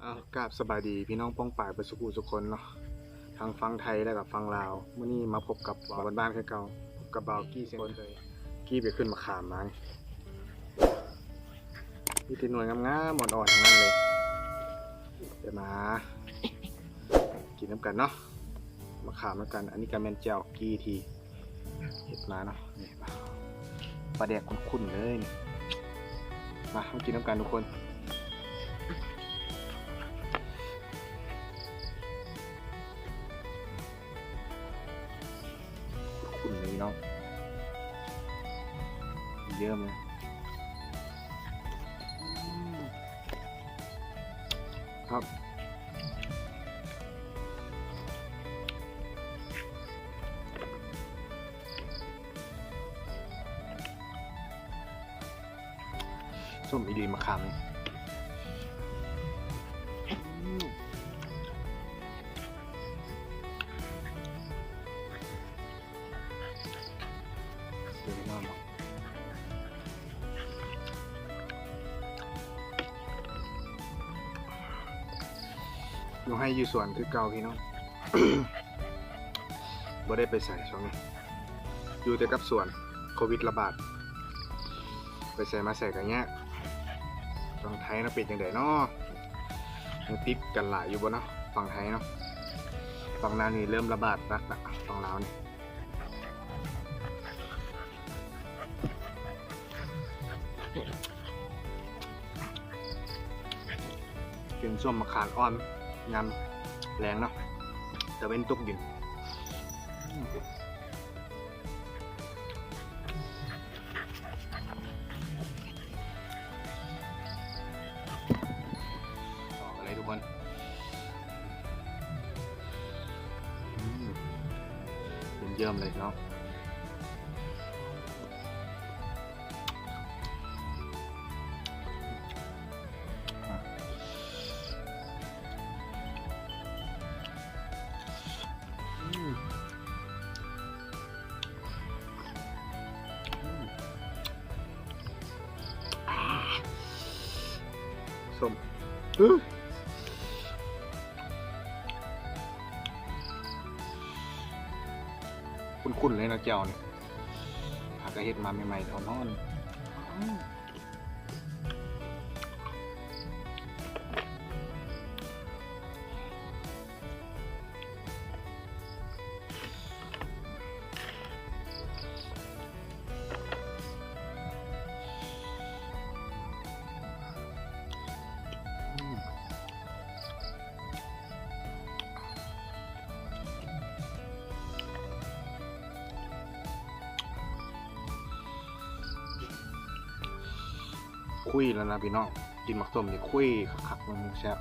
ອ້າວ ກາບສະບາຍດີພີ່ນ້ອງປ້ອງປາຍເບິດສູ່ຜູ້ສູ່ຄົນເນາະ ທັງຝັ່ງໄທ ແລະກະຝັ່ງລາວ. ມື້ນີ້ມາພົບກັບບ່າວບ້ານໆຄືເກົ່າ ພົບກັບບ່າວກີ້ເຊັ່ນເຄີຍ. ກີ້ໄປຂຶ້ນໝາກຂາມມານີ້ ມີແຕ່ໜ່ວຍງາມໆ ອ່ອນໆ ທັງນັ້ນເລີຍ. ດຽວມາກິນນຳກັນເນາະ ໝາກຂາມນຳກັນ. ອັນນີ້ກະແມ່ນແຈ່ວກີ້ທີ່ ເຮັດມາເນາະ ນີ້ ປາແດກຂຸ້ນໆ ເລີຍນີ້. ມາ ມາກິນນຳກັນທຸກຄົນ. ຂຸ້ນໆ ເລີຍເນາະ ເຢີ້ມເລີຍ. ອືມ ຄັບ ສົ້ມອີ່ຫຼີໝາກຂາມນີ້. ອືມ ເດີນມາເນາະ ຢູ່ໄຮ່ຢູ່ສວນຄືເກົ່າພີ່ນ້ອງ ບໍ່ໄດ້ໄປໃສຊ່ວງນີ້ ຢູ່ແຕ່ກັບສວນ. ໂຄວິດລະບາດ ໄປໃສມາໃສກະຍາກ. ຝັ່ງໄທເນາະ ເປັນຈັ່ງໃດເນາະ ຍັງຕິດກັນຫຼາຍຢູ່ບໍ່ເນາະ ຝັ່ງໄທເນາະ. ຝັ່ງລາວນີ້ເລີ່ມລະບາດໜັກລະ ຝັ່ງລາວນີ້. ກິນສົ້ມໝາກຂາມອ່ອນຍາມແລງເນາະ ຕາເວັນຕົກດິນ. ຕໍ່ກັນເລີຍທຸກຄົນ ອືມ ເຍິ້ມໆ ເລີຍເນາະ. ອືມ ອືມ ອ່າ ສົ້ມ ຄຸ້ນໆ ເລີຍເນາະ ແຈ່ວນີ້ ຫາກະເຮັດມາໃໝ່ໆ ອ່ອນໆ. ຄຸຍແລ້ວນະພີ່ນ້ອງ ກິນໝາກສົ້ມນີ້ຄຸຍຄັກໆ ມັນແຊບ.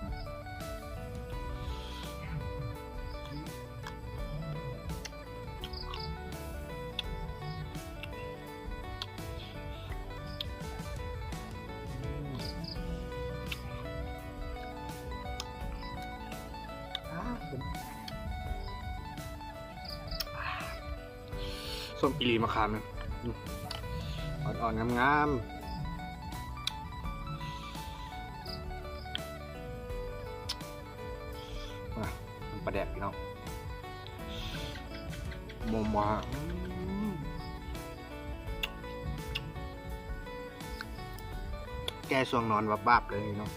ສົ້ມອີ່ຫຼີໝາກຂາມນີ້ ອືມ ອ່ອນໆ ງາມໆ. ອ່ະ ນ້ຳປາແດກພີ່ນ້ອງ ມົມວ່າ ອືມ ແກ້ຊ່ວງນອນວາບໆ ເລີຍພີ່ນ້ອງ.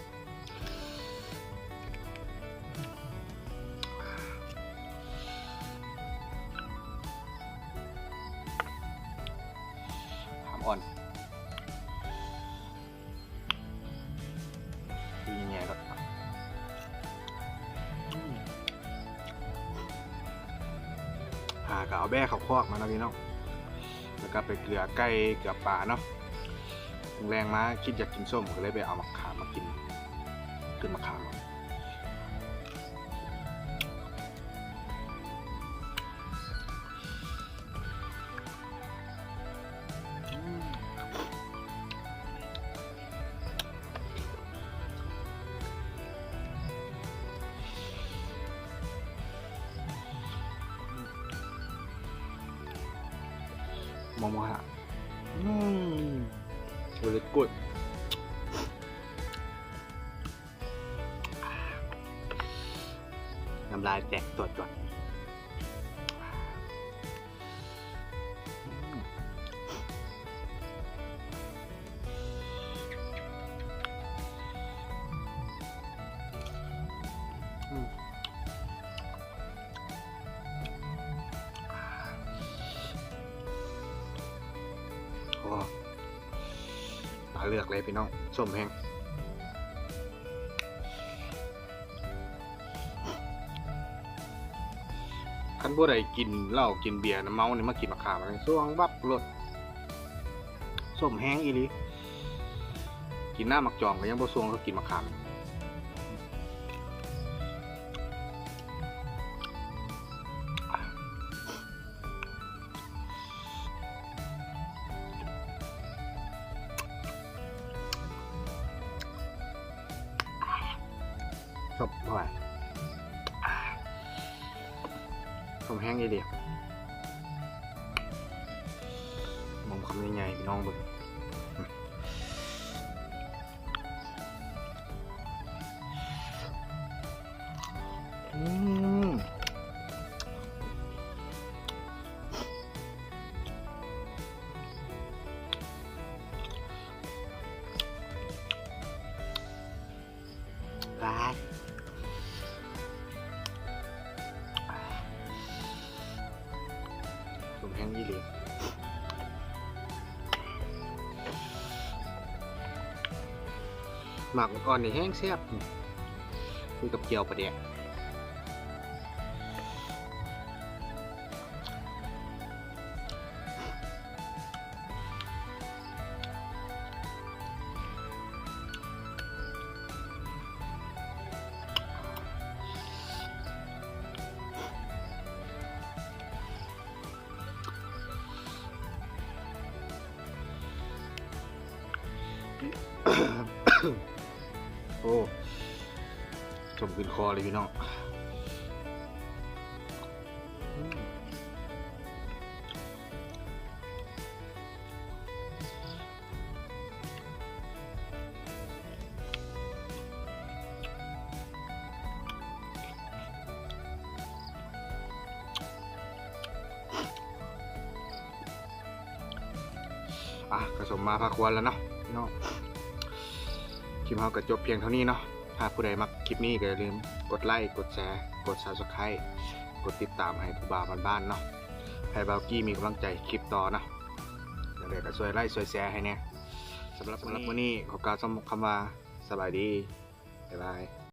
ຂາມອ່ອນ ດີແນ່ໆ ໂລດ ອືມ ຫາກະເອົາແບ້ເຂົ້າຄອກມາເນາະພີ່ນ້ອງ ແລ້ວກະໄປເກືອໄກ່ເກືອປາເນາະ. ແລງມາຄິດຢາກກິນສົ້ມ ກະເລີຍໄປເອົາໝາກຂາມມາກິນ ຂຶ້ນໝາກຂາມເນາະ. ມອງວ່າ ອືມ very good. ນ້ຳລາຍແຕກຕົວດໆ. ໂອ້ ຕາເລືອກເລີຍພີ່ນ້ອງ ສົ້ມແຮງ. ຄັນຜູ້ໃດກິນເຫຼົ້າກິນເບຍນະ ເມົານີ້ ມາກິນໝາກຂາມນີ້ ສ່ວງວັບໂລດ ສົ້ມແຮງອີ່ຫຼີ. ກິນນ້ຳໝາກຈອງກໍຍັງບໍ່ສ່ວງເທົ່າກິນໝາກຂາມ. ສົບເຂົ້າໄປ ສົມແຮງອີ່ຫຼີ. ໝໍ້ຄຳໃຫຍ່ໆ ພີ່ນ້ອງເບິ່ງ. ອືມ ຫຼາຍ ສົມແຮງອີ່ຫຼີ. ໝາກອ່ອນໆ ນີ້ແຮງແຊບ ຄືກັບແຈ່ວປາແດກ. ໂອ້ ສົມຂຶ້ນຄໍເລີຍພີ່ນ້ອງ. ອ່ະ ກະສົມມາພາຄວນແລ້ວເນາະພີ່ນ້ອງ. ຄລິບເຮົາກະຈົບພຽງເທົ່ານີ້ເນາະ. ຖ້າຜູ້ໃດມັກຄລິບນີ້ກະຢ່າລືມກົດໄລ ກົດແຊ ກົດ Subscribe ກົດຕິດຕາມໃຫ້ຜູ້ບ່າວບ້ານໆ ເນາະ. ໃຫ້ບ່າວກີ້ມີກຳລັງໃຈຄລິບຕໍ່ເນາະ. ຈັ່ງໃດກະຊ່ວຍໄລ ຊ່ວຍແຊໃຫ້ແດ່. ສຳລັບ ສຳລັບມື້ນີ້ຂໍກ່າວຄຳວ່າ ສະບາຍດີ. ບາຍບາຍ.